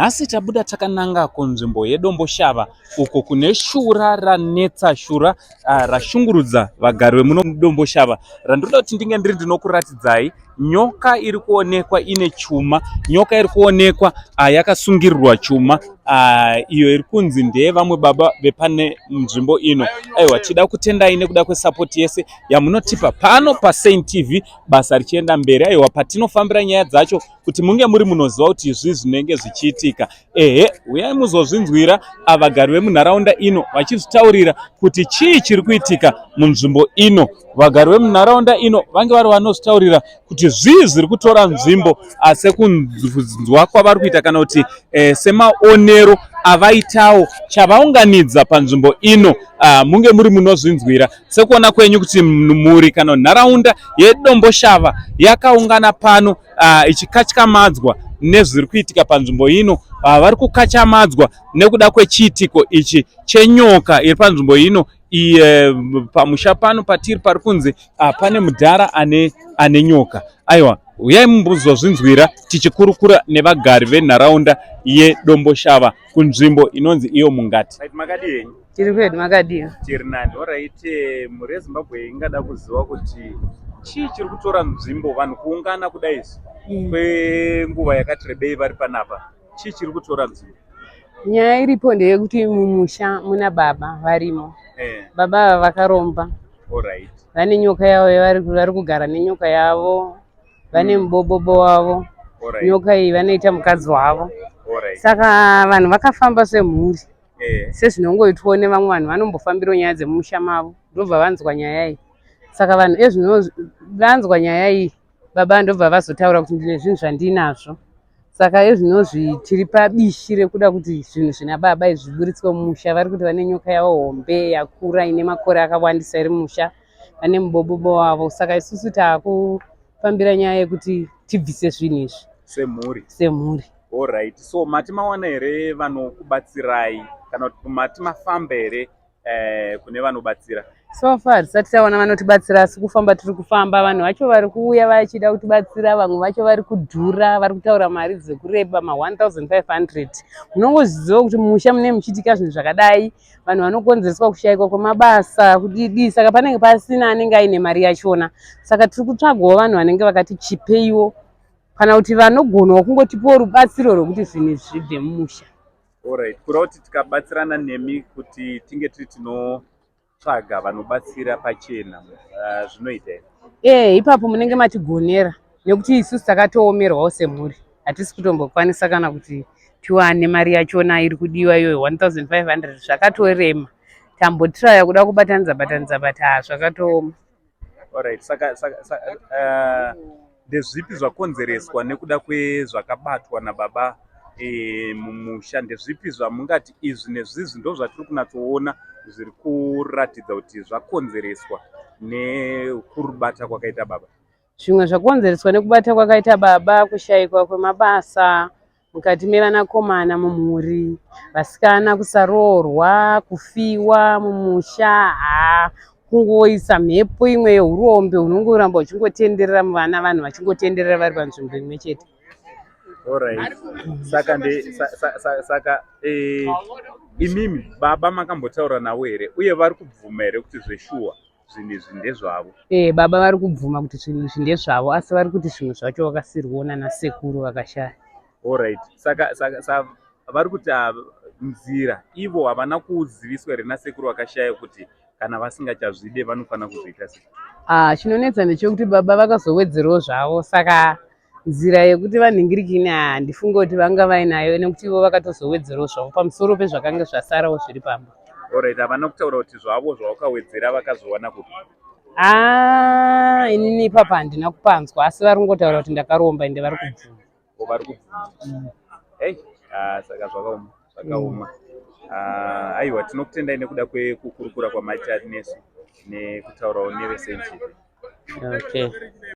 Nhasi tabuda takananga kunzvimbo yeDomboshava uko kune shura ranetsa, shura rashungurudza vagari vemuno muDomboshava randinoda kuti ndinge ndiri ndinokuratidzai nyoka iri kuonekwa ine chuma, nyoka iri kuonekwa yakasungirirwa chuma iyo iri kunzi ndeyevamwe baba vepane nzvimbo ino. Aiwa, tida kutendai nekuda kwesapoti yese yamunotipa pano paSaint TV, basa richienda mberi. Aiwa, patinofambira nyaya dzacho kuti munge muri munoziva kuti izvi zvinenge zvichiitika. Ehe, uyai muzozvinzwira vagari vemunharaunda ino vachizvitaurira kuti chii chiri kuitika munzvimbo ino. Vagari vemunharaunda ino vange vari vanozvitaurira kuti zvii zviri kutora nzvimbo sekunzwa kwavari kuita kana kuti semaonero avaitawo chavaunganidza panzvimbo ino. Munge muri munozvinzwira sekuona kwenyu kuti mhuri kana nharaunda yeDomboshava yakaungana pano ichikatyamadzwa nezviri kuitika panzvimbo ino. Vari kukachamadzwa nekuda kwechiitiko ichi chenyoka iri panzvimbo ino. Iye pamusha pano patiri pari kunzi pane mudhara ane nyoka. Aiwa, uyai mumbozozvinzwira tichikurukura nevagari venharaunda yeDomboshava kunzvimbo inonzi iyo Mungati. Makadii henyu? Tiri kwedu, makadii? Tiri nani. Alright, mhuri yeZimbabwe ingada kuziva kuti chii chiri kutora nzvimbo, vanhu kuungana kudai izvi kwenguva yakati rebei vari panapa, chii chiri kutora nzvimbo? Nyaya iripo ndeyekuti mumusha muna baba varimo. Baba ava vakaromba. Vane nyoka yavo, vari kugara nenyoka yavo, vane mubobobo wavo. Nyoka iyi vanoita mukadzi wavo. Saka vanhu vakafamba semhuri sezvinongoitwawo nevamwe vanhu vanombofambirawo nyaya dzemumusha mavo, ndobva vanzwa nyaya iyi. Saka vanhu ezvino vanzwa nyaya iyi, baba ndobva vazotaura kuti ndine zvinhu zvandinazvo. Saka ezvinozvi tiri pabishi rekuda kuti zvinhu zvina baba izvi zviburitswe mumusha. Vari kuti vane nyoka yavo hombe yakura ine makore akawandisa iri mumusha, vane mubobobo wavo. Saka isusu taakufambira nyaya yekuti tibvise zvinhu izvi semhuri. Semhuri. Alright, so mati mawana here vanokubatsirai kana kuti mati mafamba here kune vanobatsira? So far tisati tawana vanotibatsira, asi kufamba tiri kufamba. Vanhu vacho vari kuuya vachida kutibatsira, vamwe vacho vari kudhura, vari kutaura mari dzekureba ma1500. Munongozviziva kuti mumusha mune muchiitika zvinhu zvakadai, vanhu vanokonzereswa kushayikwa kwemabasa kudidi, saka panenge pasina anenge aine mari yachona. Saka tiri kutsvagawo vanhu vanenge vakati chipeiwo kana kuti vanogonawo kungotipawo rubatsiro rwekuti zvinhu izvi zvibve mumusha. Alright, kureva kuti tikabatsirana nemi kuti tinge tiri tinotsvaga vanobatsira pachena, zvinoita here? Ee, ipapo munenge matigonera nekuti isusu takatoomerwawo semhuri, hatisi kutombokwanisa kana kuti tiwane mari yachona iri kudiwa iyoyo 1500. Zvakatorema, tambotiraya kuda kubatanidza batanidza, but ha, zvakatooma. Alright, saka ndezvipi zvakonzereswa nekuda kwezvakabatwa nababa mumusha? Ndezvipi zvamungati izvi nezvizvi ndo zvatiri kunatsoona zviri kuratidza kuti zvakonzereswa nekurubata kwakaita baba? Zvimwe zvakonzereswa nekubata kwakaita baba, kushayikwa kwemabasa mukati mevanakomana mumhuri, vasikana kusaroorwa, kufiwa mumusha, ha, kungoisa mhepo imwe yeurombe hunongoramba huchingotenderera muvana, vanhu vachingotenderera vari panzvimbo imwe chete. Alright. Saka nde sa, sa, sa, saka imimi baba makambotaura navo here, uye vari kubvuma here kuti zveshuwa zvinhu izvi ndezvavo? Ee, baba vari kubvuma kuti zvinhu izvi ndezvavo, asi vari kuti zvimwe zvacho vakasirwawo nanasekuru vakashaya. Alright. Saka vari kuti nzira ivo havana kuziviswa here nasekuru vakashaya kuti kana vasingachazvide vanofanira kuzviita sei? Ah, chinonetsa ndechekuti baba vakazowedzerawo zvavo, saka nzira yekuti vanhingirikini handifunge kuti vanga vainayo nekuti ivo vakatozowedzerawo zvavo pamusoro pezvakanga zvasarawo zviri pamba. Alright, havana kutaura kuti zvavo zvavakawedzera vakazowana kupi? Ah, inini ipapa handina kupanzwa, asi vari kungotaura kuti ndakaromba, ende vari kubvuma. O, vari kubvuma. Hey, saka zvakaoma, zvakaoma. Aiwa, tinokutendai nekuda kwekukurukura kwamaita nesu nekutaurawo neveSaint TV. Okay.